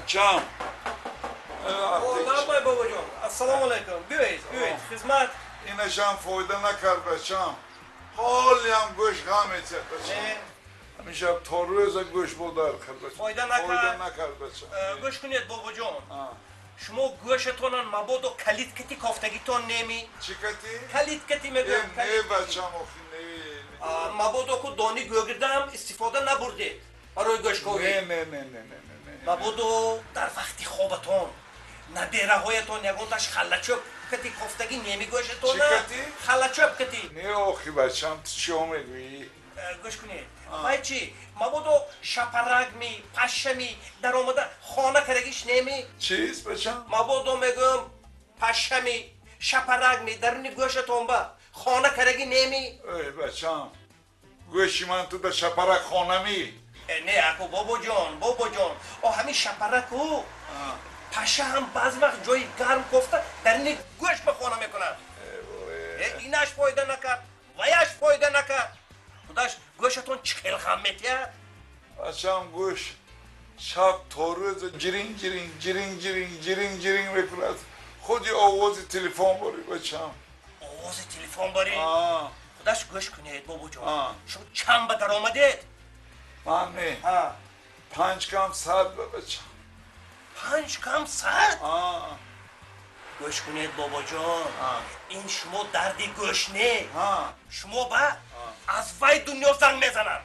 Бачам. Лаббай, бобоҷон, ассалому алайкум, биёед, биёед, хизмат. Инашам фоида накард, бачам. Ҳолиам гӯш ғам метиҳад, бачам. Ҳамин шаб то рӯза гӯш бо дард кард, бачам. Фоида накард? Фоида накард, бачам. Гӯш кунед, бобоҷон, шумо гӯшатонан мабодо калид кати кофтагитон неми? Чӣ кати? Калид кати мегӯям. Не, бачам, охи не. Мабодо ку дони гӯгирдаам истифода набурдед барои гӯшковӣ? Не, не, не, не, не, не. Мабодо дар вақти хобатон набераҳоятон ягонташ халлачӯб кати кофтагӣ неми гӯшатона? Чӣ кати? Халлачӯб кати. Не, охи, бачам, ту чиё мегӯӣ? Гӯш кунед, вай чӣ, мабодо шапарагми, пашшами даромада хона карагиш неми? Чиз, бачам? Мабодо, мегӯям, пашшами, шапарагми даруни гӯшатон ба хона карагӣ неми? Эй, бачам, гӯши ман ту да шапарак хонами? Не, ако, бобоҷон, бобоҷон, о ҳамин шапараку паша ҳам баъзе вақт ҷои гарм кофта даруни гӯш ба хона мекунад. Инаш фоида накард, ваяш фоида накард, худаш гӯшатон чӣ хел ғам метиҳад? Бачам, гӯш шаб то рӯза ҷиринг ҷиринг ҷиринг ҷиринг ҷиринг ҷиринг мекунад. Худи овози телефон бори, бачам. Овози телефон бори? Худаш гӯш кунед, бобоҷон, шумо чанд ба даромадед? Ман не, 4:55, бачам. 4:55? Гӯш кунед, бобоҷон, ин шумо дарди гӯш не, шумо ба аз вай дунё занг мезананд.